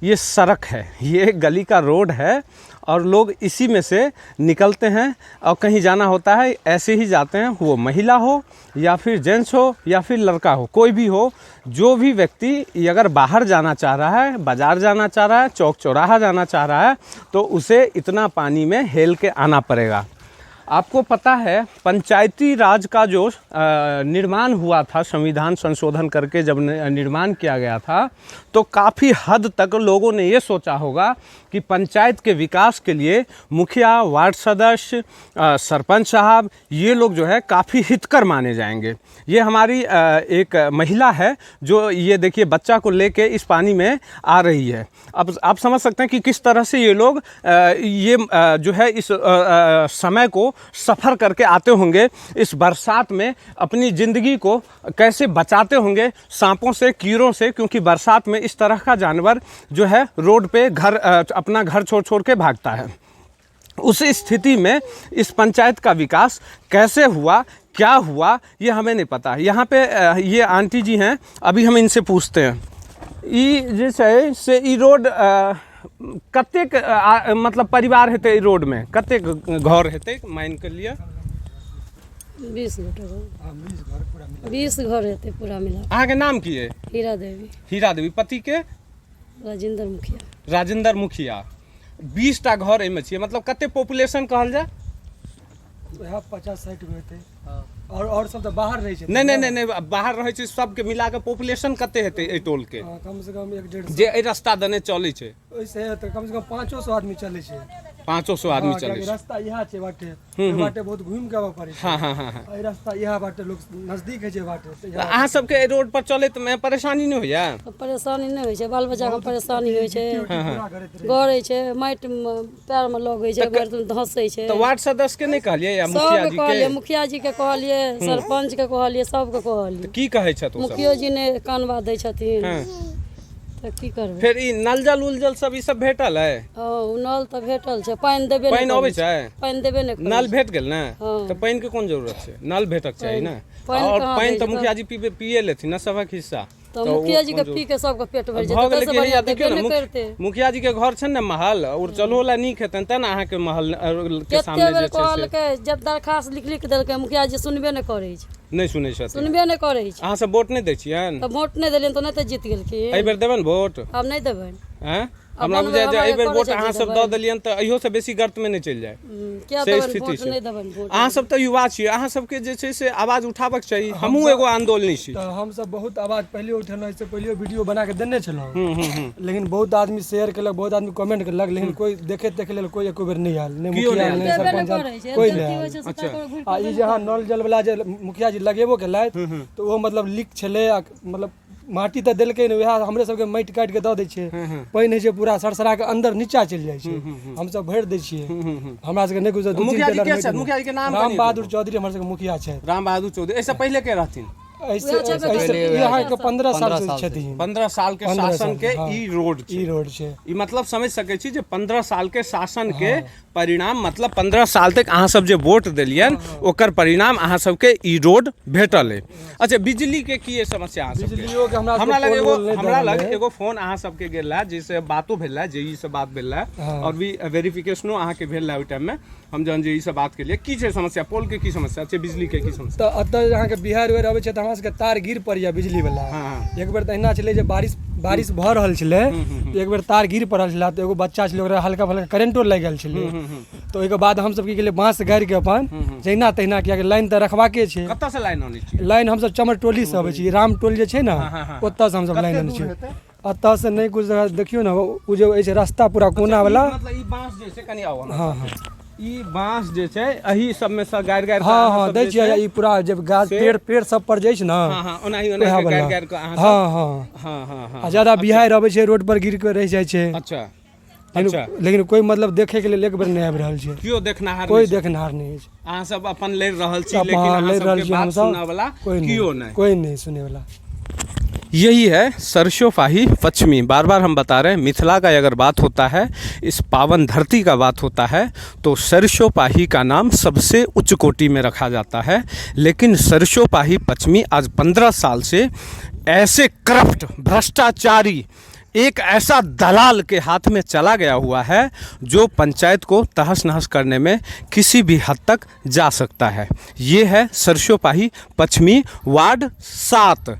ये सड़क है, ये गली का रोड है और लोग इसी में से निकलते हैं और कहीं जाना होता है ऐसे ही जाते हैं। वो महिला हो या फिर जेंट्स हो या फिर लड़का हो, कोई भी हो, जो भी व्यक्ति अगर बाहर जाना चाह रहा है, बाज़ार जाना चाह रहा है, चौक चौराहा जाना चाह रहा है, तो उसे इतना पानी में हेल के आना पड़ेगा। आपको पता है पंचायती राज का जो निर्माण हुआ था, संविधान संशोधन करके जब निर्माण किया गया था, तो काफ़ी हद तक लोगों ने ये सोचा होगा कि पंचायत के विकास के लिए मुखिया, वार्ड सदस्य, सरपंच साहब, ये लोग जो है काफ़ी हितकर माने जाएंगे। ये हमारी एक महिला है जो ये देखिए बच्चा को लेके इस पानी में आ रही है। अब आप समझ सकते हैं कि किस तरह से ये लोग ये जो है इस समय को सफ़र करके आते होंगे, इस बरसात में अपनी ज़िंदगी को कैसे बचाते होंगे सांपों से, कीड़ों से, क्योंकि बरसात में इस तरह का जानवर जो है रोड पे घर अपना घर छोड़ छोड़ के भागता है। उस स्थिति में इस पंचायत का विकास कैसे हुआ, क्या हुआ, ये हमें नहीं पता। यहाँ पे ये आंटी जी हैं, अभी हम इनसे पूछते हैं। ई जे छै से ई रोड कतेक मतलब परिवार हेतै ई रोडमे, कतेक घर हेतै मानि के लिअ? 20 गोटे घर, 20 घर हेतै पूरा मिला। अहाँके नाम की अइ? हीरा देवी। हीरा देवी, पतिके? राजेंद्र मुखिया। राजेंद्र मुखिया। 20 टा घर एहिमे छियै, मतलब कते पॉपुलेशन कहल जाय? वएह 50-60 गो हेतै आओर सब तऽ बाहर रहै छै। नहि नहि नहि नहि, बाहर रहै छै, सबके मिला कऽ पॉपुलेशन कते हेतै एहि टोलके? हँ, कम से कम 1-150। जे एहि रास्ता दने चलै छै। ओहिसँ तऽ कम से कम 500 आदमी चलै छै। 500 आदमी हँ, चलै कियाकि छै। रास्ता इएह छै बाटे, ओहि बाटे बहुत घुमि के आबऽ पड़ै छै। हँ हँ हँ हँ एहि रास्ता इएह बाटे लोक नजदीक होइ छै बाटे तऽ इएह। अहाँ सबके एहि रोड पर चलैत मे परेशानी नहि होइया? परेशानी नहि होइ छै, बाल बच्चाके परेशानी होइ छै। पूरा करैत रहै। गड़ै छै, माटिमे पैरमे लगै छै, भरि धँसै छै। तऽ वार्ड सदस्य के नहि कहलियै या मुखिया सबके जी कहलियै। के? मुखिया जी के कहलियै, सरपंच के कहलियै, सबके कहलियै। की कहै छथि ओ सब? मुखियो जी नहि कानबा दै छथिन। तऽ की करबै? फेर ई नल जल उल जल सब ई सब भेटल है? हँ, ओ नल तऽ भेटल छै, पानि देबे नहि पानि अबै करै छै। छै? पानि देबे नहि करै नल छै। भेट गेल ने? हँ। तऽ पानिके कोन जरूरत छै, नल भेटक चाही ने। पानि आओर कहाँ पानि दै तऽ छै? मुखिया जी पीबे पिए लेथिन ने सभक हिस्सा। तऽ तऽ ओ मुखिया जी के कोन पी के सबके पेट भरि भऽ जेतै, गेलै ताहिसँ कि बढ़िआँ हैया देखियौ देबे ने नहि करतै। मुखिया जी के घर छनि ने महल, और चलहो ला नीक हेतनि तेँ ने अहाँके महल के कते सामने बेर जे छै से कहलकै, जब दरखास्त लिख लिख देलकै, मुखिया जी सुनबे नहि करै छै। नहि सुनै छथिन? सुनबे नहि करै छै। अहाँ सब वोट नहि दै छियनि? तऽ वोट नहि देलियनि तऽ नहि तऽ जीत गेलखिन। एहि बेर देबनि वोट? आब नहि देबनि। आँय, हमरा बनबै बुझाइ जे हमरा एहि बेर करै वोट छै अहाँ जे सब दऽ देबै। देलियनि तऽ एहियो से बेसी गर्तमे नहि चलि जाय। किया से देबनि स्थिति वोट? छै। नहि देबनि वोट। अहाँ सब तऽ युवा छियै, अहाँ सबके जे छै से आवाज उठाबक चाही। हमहूँ एगो आन्दोलनी छी। तऽ हमसब बहुत आवाज पहिले उठेलहुँ, एहिसँ पहिले वीडियो बना कऽ देने छलहुँ, लेकिन बहुत आदमी शेयर केलक, बहुत आदमी कमेंट केलक, लेकिन कोइ देखै तेखै लेल कोइ एको बेर नहि आयल, नहि केओ मुखिया नहि नहि देबे नहि सरपञ्च करै छै। कोइ गलती नहि होइ आयल। छै से तकर घुरि आ ई जे अहाँ नल जल वला जे मुखिया जी लगेबो केलथि तऽ ओहो मतलब लीक छलै आ मतलब माटि तऽ देलकै ने, वएह हमरे सबके माटि काटि कऽ दऽ दै छै। पानि होइ छै पूरा सरसरा कऽ अन्दर नीचा चलि जाइ छै, हमसब भरि दै छियै। हमरा सबके नहि कुछ दू तीन मुखिया जी टेलर के माटि छथि? मुखिया जी के नाम राम कनि बहादुर चौधरी हमर सबके मुखिया छथि। राम बहादुर चौधरी। एहिसँ पहिले के रहथिन? एहिसँ ई अहाँके 15 साल से छथिन। 15 साल के 15 शासन साल के हँ। ई रोड छै। ई रोड छै। ई मतलब समझ सकै छी जे 15 साल के शासन के परिणाम, मतलब 15 साल तक अहाँ सब जे वोट देलियनि ओकर परिणाम अहाँ सबके ई रोड भेटल अइ। अच्छा, बिजली के की समस्या अहाँ सबके? बिजलियो के हमरा हमरा सबके लग पोल एगो ओल नहि हमरा दऽ लग रहल अइ। एगो फोन अहाँ सबके गेल रहए, जाहिसँ बातो भेल रहए, जे ई से बात भेल रहए आओर भी वेरिफिकेशनो अहाँके भेल रहए ओहि टाइममे। हम जहन जे ई सब बात केलियै, की छै समस्या? पोल के की समस्या छै, बिजली के की समस्या? तऽ एतऽ अहाँके बिहाड़ि उहाड़ि अबै छै तऽ हमरा सबके तार गिर पड़ैया बिजली वला। एक बेर तऽ अहिना छलै जे बारिश बारिश भऽ रहल छलै तऽ एक बेर तार गिर पड़ल छलै तऽ एगो बच्चा छलै, ओकरा हल्का फल्का करेंटो लागि गेल छलै। तऽ ओहिके बाद हमसब की केलियै, बाँस गाड़िके अपन जहिना तहिना, कियाकि लाइन तऽ रखबाके छै। कतऽसँ लाइन अनै छियै? लाइन हमसब चमरटोली से अबै छी, रामटोल जे छै ने, ओतऽसँ हमसब लाइन अनै छियै। एतऽसँ नहि कुछ देखियौ ने, ओ जे अछि रास्ता पूरा कोना वला। मतलब ई बाँस जे छै, कनि आउ। हँ हँ ई बाँस जे छै एहि सबमे सँ गारि गारि हँ हँ, दै छियै। ई पूरा जब गाछ पेड़ पेड़ सब पर जाइ छै ने, हँ हँ, ओनाही ओनाही गारि गारि कऽ अहाँ। हँ हँ। हँ हँ हँ आ ज्यादा बिहाड़ि अबै छै, रोड पर गिर कऽ रहि जाइ छै। अच्छा लेकिन कोइ मतलब देखै के लेल एक बेर नहि आबि रहल छै। केओ देखनाहार? कोइ देखनाहार नहि अछि। अहाँ सब अपन लड़ि रहल छी, अपन लेकिन अहाँ लड़ि रहल सबके छी बात हमसब सुनऽ वाला कोइ नहि। केओ नहि। कोइ नहि सुनै वाला। यही है सरसों फाही पश्चिमी। बार बार हम बता रहे हैं, मिथिला का अगर बात होता है, इस पावन धरती का बात होता है, तो सरसों पाही का नाम सबसे उच्च कोटि में रखा जाता है। लेकिन सरसों पाही पश्चिमी आज 15 साल से ऐसे करप्ट भ्रष्टाचारी एक ऐसा दलाल के हाथ में चला गया हुआ है जो पंचायत को तहस नहस करने में किसी भी हद तक जा सकता है। ये है सरसोपाही पश्चिमी वार्ड 7।